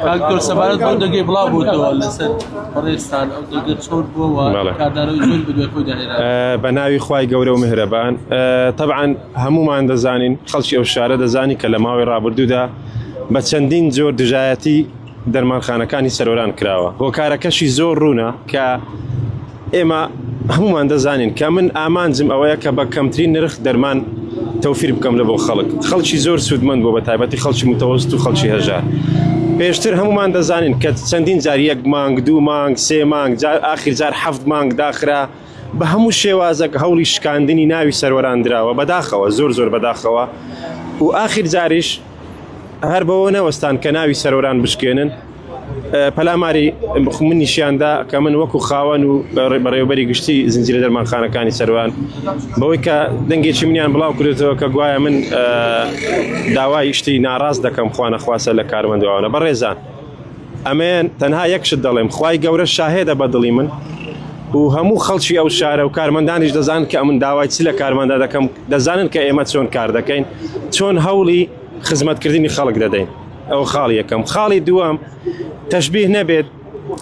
کاک دکتۆر سەبارەت بەو دەنگەی بڵاو بووتەوە لەسەر بەڕێزتان ئەو دەنگە چۆن بووە بەڵێ. کاردانەوەی زۆر بەدوای خۆیدا هێنا بە ناوی خوای گەورە و میهرەبان تەبعەن هەمومان دەزانین خەڵکی ئەو شارە دەزانی کە لە ماوەی ڕابردوودا بە چەندین جۆر دژایەتی دەرمانخانەکانی سەرۆران کراوە هۆکارەکەشی زۆر ڕوونە کە ئێمە هەمومان دەزانین کە من ئامانجم ئەوەیە کە بە کەمترین نرخ دەرمان تەوفیر بکەم لە بۆ خەڵک خەڵکی زۆر سوودمەند بۆ بە تایبەتی خەڵکی متەوەست و خەڵکی هەژار پێشتر هەمومان دەزانین کە چەندین جار یەک مانگ دوو مانگ سێ مانگ جار ئاخیر جار حەفت مانگ داخرا بە هەموو شێوازێک هەوڵی شکاندنی ناوی سەروەران دراوە بەداخەوە زۆر زۆر بەداخەوە و ئاخیر جاریش هەر بەوە نەوەستان کە ناوی سەرۆران بشکێنن پەلاماری منیشیاندا کە من وەکو خاوەن و بەڕێوبەری گشتی زنجیرە دەرمانخانەکانی سەروان بەوەی کە دەنگێکی منیان بڵاو کردێتەوە کە گوایە من داوای شتی ناڕاست دەکەم خوانەخواسە لە کارمەندوانە بەڕێزان ئەمەیان تەنها یەک شت دەڵێم خوای گەورە شاهێدە بە دڵی من و هەموو خەڵکی ئەو شارە و کارمەندانیش دەزانن کە ئەمن داوای چ لە کارمەندا دەکەم دەزانن کە ئێمە چۆن کار دەکەین چۆن هەوڵی خزمەتکردنی خەڵک دەدەین ئەو خاڵی یەکەم خاڵی دووەم تەشبیه نەبێت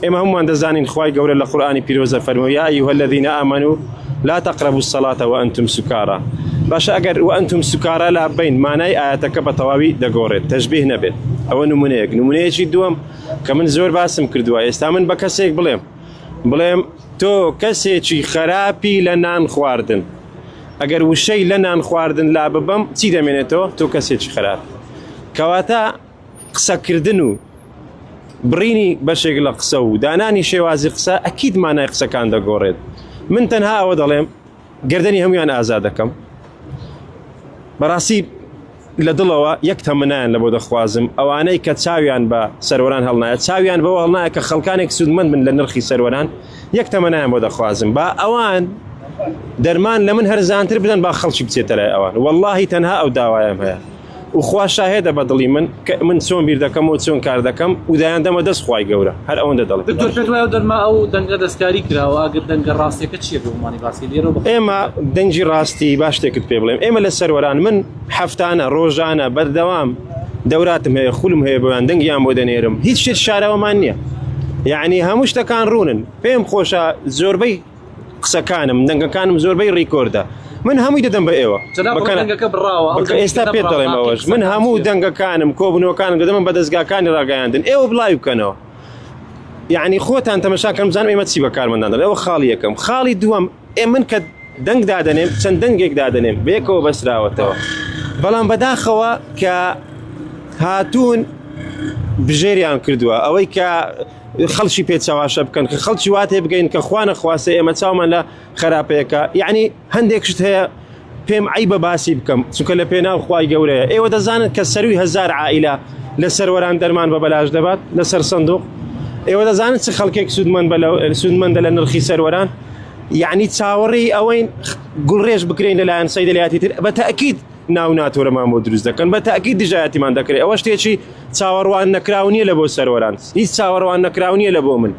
ئێمە هەمووان دەزانین خوای گەورە لە قورئانی پیرۆزە فەرمووی یا ئەیها الذین آمنوا لا تقربوا الصلاة وأنتم سکارا باشە ئەگەر وأنتم سکارا لا بین مانای ئاەتەکە بە تەواوی دەگۆڕێت تەشبیه نەبێت ئەوە نمونەیەک نمونەیەکی دووەم کە من زۆر باسم کردووە ئێستا من بە کەسێک بڵێم بڵێم تۆ کەسێکی خراپی لە نان خواردن ئەگەر وشەی لە نان خواردن لا ببەم چی دەمێنێتەوە تۆ کەسێکی خراپ کەواتە قسەکردن و بڕینی بەشێک لە قسە و دانانی شێوازی قسە ئەکید مانای قسەکان دەگۆڕێت من تەنها ئەوە دەڵێم گردنی هەمویان ئازاد دەکەم بەڕاستی لە دڵەوە یەک تەمەنایان لە بۆ دەخوازم ئەوانەی کە چاویان بە سەروەران هەڵنایە چاویان بەوە هەڵنایە کە خەڵکانێک سوودمەند بن لە نرخی سەروەران یەک تەمەنایان بۆ دەخوازم با ئەوان دەرمان لە من هەرزانتر بدەن با خەڵکی بچێتە لای ئەوان واللهی تەنها ئەو داوایم هەیە و خوا شاهێدە بە دڵی من کە من چۆن بیر دەکەم و چۆن کار دەکەم و دەیاندەمە دەست خوای گەورە هەر ئەوەندە دەڵێم. دکتۆر پێت وایە ئەو دەرما ئەو دەنگە دەستکاری کراوە ئەگەر دەنگە ڕاستیەکە چییە بۆ مانی باسی لێرەوە بە ئێمە دەنگی ڕاستی با شتێکت پێ بڵێم ئێمە لە سەروەران من هەفتانە ڕۆژانە بەردەوام دەوراتم هەیە خولم هەیە بۆیان دەنگیان بۆ دەنێرم هیچ شتێک شاراوەمان نییە یعنی هەموو شتەکان ڕوونن پێم خۆشە زۆربەی قسەکانم دەنگەکانم زۆربەی ڕیکۆردە من هەمووی دەدەم بە ئێوە ئێستا پێت دەڵێم ئەوەش من هەموو دەنگەکانم کۆبنەوەکانم دەدەم بە دەستگاکانی ڕاگەیاندن ئێوە بڵاوی بکەنەوە یعنی خۆتان تەمەشا کەم بزانم ئێمە چی بە کارمەندان دەڵێ ئەوە خاڵی یەکەم خاڵی دووەم ئێ من کە دەنگ دادەنێم چەند دەنگێک دادەنێم بەیەکەوە بەسراوەتەوە بەڵام بەداخەوە کە هاتوون بژێریان کردووە ئەوەی کە خەڵکی پێ چەواشە بکەن کە خەڵکی وا تێ بگەین کە خوا نەخواستە ئێمە چاومان لە خراپەیەکە یعنی هەندێک شت هەیە پێم عیبە باسی بکەم چونکە لە پێناو خوای گەورەیە ئێوە دەزانن کە سەروی هەزار عائلە لە سەروەران دەرمان بە بەلاش دەبات لەسەر سندوق ئێوە دەزانن چ خەڵکێک سوودمەند بە سوودمەندە لە نرخی سەروەران یعنی چاوەڕێی ئەوەین گوڵڕێژ بکرین لەلایەن سەیدەلیاتی تر بە تەئکید ناو ناتۆرەمان بۆ دروست دەکەن بە تاکید دژایەتیمان دەکرێت ئەوە شتێکی چاوەڕوان نەکراو نییە لە بۆ سەروەران هیچ چاوەڕوان نەکراو نییە لە بۆ من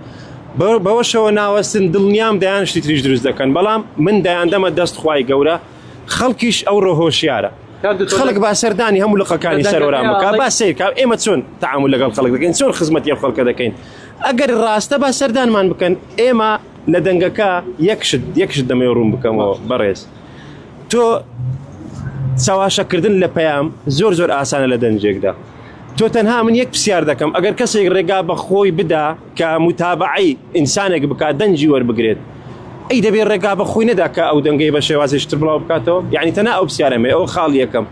بەوەشەوە ناوەستن دڵنیام دەیان شتی تریش دروست دەکەن بەڵام من دەیاندەمە دەست خوای گەورە خەڵکیش ئەو ڕۆ هۆشیارە خەڵک با سەردانی هەموو لقەکانی سەروەران بکا با سەیر کا ئێمە چۆن تەعامول لەگەڵ خەڵک دەکەین چۆن خزمەتی ئەو خەڵکە دەکەین ئەگەر ڕاستە با سەردانمان بکەن ئێمە لە دەنگەکە یەک شت یەک شت دەمەوێت ڕوون بکەمەوە بەڕێز تۆ چەواشەکردن لە پەیام زۆر زۆر ئاسانە لە دەنجێکدا تۆ تەنها من یەک پرسیار دەکەم ئەگەر کەسێک ڕێگا بە خۆی بدا کە متابعەی ئینسانێک بکات دەنگی وەربگرێت ئەی دەبێ ڕێگا بە خۆی نەدا کە ئەو دەنگەی بە شێوازی شتر بڵاو بکاتەوە یعنی تەنها ئەو پرسیارەمێ ئەو خاڵ یەکەم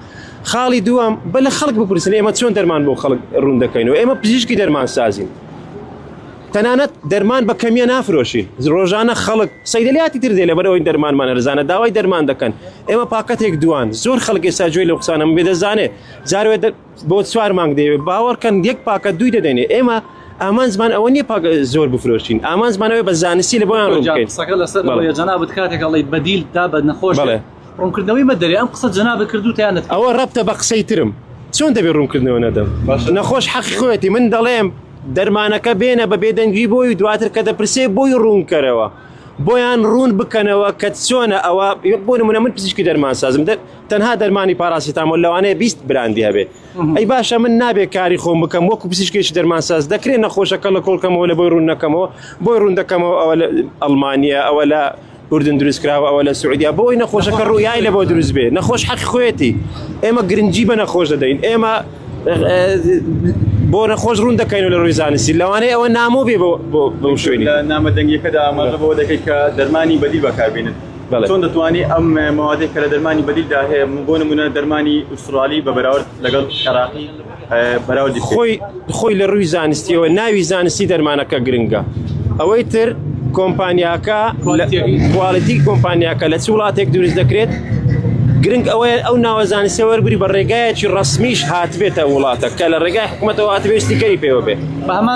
خاڵی دووەم بە لە خەڵک بپرسن ئێمە چۆن دەرمان بۆ خەڵک ڕوون دەکەین و ئێمە پزیشکی دەرمان سازین تەنانەت دەرمان بە کەمیە نافرۆشین ڕۆژانە خەڵک سەیدەلیاتی تر دێ لەبەرئەوەی دەرمانمان هەرزانە داوای دەرمان دەکەن ئێمە پاکەتێک دوان زۆر خەڵک ئێستا گوێی لەو قسانە من بێ دەزانێ جارێ بۆ چوار مانگ دەیەوێت باوەڕکەن یەک پاکە دووی دەدەینێ ئێمە ئامانجمان ئەوە نییە پاک زۆر بفرۆشین ئامانجمان ئەوەیە بە زانستی لە بۆیان ڕوون بکەین قسەکە لەسەر ئەوەیە جەنابت کاتێک ئەڵێی بەدیل دا بە نەخۆش بەڵێ ڕوونکردنەوەی مەدەرێ ئەم قسە جەنابت کردووتە یان نەتکردووە؟ ئەوە ڕەبتە بە قسەی ترم چۆن دەبێ ڕوونکردنەوە نەدەم نەخۆش حەقی خۆیەتی من دەڵێم دەرمانەکە بێنە بە بێدەنگی بۆی و دواتر کە دەپرسێ بۆی ڕوونکەرەوە. بۆیان ڕوون بکەنەوە کە چۆنە ئەوە بۆ نمونە من پزیشکی دەرمانسازم تەنها دەرمانی پاراسیتامۆل لەوانەیە 20 براندی هەبێ ئەی باشە من نابێ کاری خۆم بکەم وەکو پزیشکێکی دەرمانساز دەکرێت نەخۆشەکە لە کۆڵکەمەوە لە بۆی ڕوون نەکەمەوە بۆی ڕوون دەکەمەوە ئەوە لە ئەڵمانیا ئەوە لە ئوردن دروست کراوە ئەوە لە سعودیا بۆی نەخۆشەکە ڕوویای لە بۆ دروست بێ نەخۆش حەقی خۆیەتی ئێمە گرنگی بە نەخۆش دەدەین ئێمە بۆ نەخۆش ڕوون دەکەین و لە ڕووی زانستی لەوانەیە ئەوە نامۆ بێ بۆ بەو شوێنی لە نامە دەنگیەکەدا ئاماژە بەوە دەکەیت کە دەرمانی بەدیل بەکاربێنن چۆن دەتوانی ئەم مەوادەی کە لە دەرمانی بەدیلدا هەیە بۆ نمونە دەرمانی ئوسترالی بە بەراورد لەگەڵ عێراقی بەراوردی بکەیت؟ خۆی خۆی لە ڕووی زانستیەوە ناوی زانستی دەرمانەکە گرنگە ئەوەی تر کۆمپانیاکە quality کۆمپانیاکە لە چ وڵاتێک دروست دەکرێت گرنگ ئەوەیە ئەو ناوە زانستیە وەرگری بە ڕێگایەکی ڕەسمیش هاتبێتە وڵاتە کە لە ڕێگای حکوومەتەوە هاتبێت ستیکەری پێوە بێ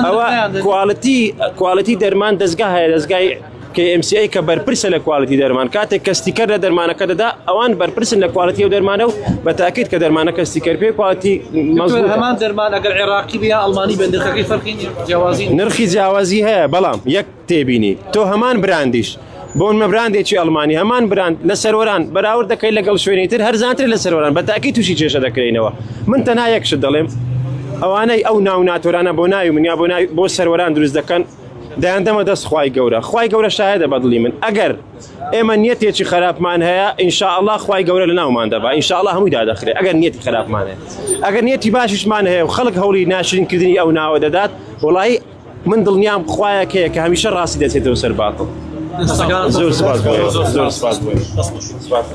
ئەوە quality quality دەرمان دەستگا هەیە دەستگای KMCA کە بەرپرسە لە quality دەرمان کاتێک کە ستیکەر لە دەرمانەکە دەدا ئەوان بەرپرسن لە quality ئەو دەرمانە و بە تاکید کە دەرمانەکە ستیکەر پێ quality مەزبوطە. هەمان دەرمان ئەگەر عێراقی بێ یا ئەڵمانی بێ نرخەکەی فەرقی نییە جیاوازی نییە. نرخی جیاوازی هەیە بەڵام یەک تێبینی تۆ هەمان براندیش بۆ نمە براندێکی ئەڵمانی هەمان براند لە سەرۆران بەراورد دەکەی لەگەڵ شوێنی تر هەرزانتر لە سەرۆران بە تاکی تووشی کێشە دەکرێنەوە من تەنها یەک شت دەڵێم ئەوانەی ئەو ناو ناتۆرانە بۆ ناوی من یا بۆ ناوی بۆ سەرۆران دروست دەکەن دەیاندەمە دەست خوای گەورە خوای گەورە شایەدە بەدڵی من ئەگەر ئێمە نیەتێکی خراپمان هەیە ئینشاءاللە خوای گەورە لە ناومان دەبا ئینشاءاللە هەمووی دادەخرێ ئەگەر نیەتی خراپمان هەیە ئەگەر نیەتی باشیشمان هەیە و خەڵک هەوڵی ناشرینکردنی ئەو ناوە دەدات وڵی من دڵنیام خوایەک هەیە کە هەمیشە ڕاستی دەچێتەوە سەر باتڵ زۆر سپاس بۆ زۆر سپاس بۆ سپاس.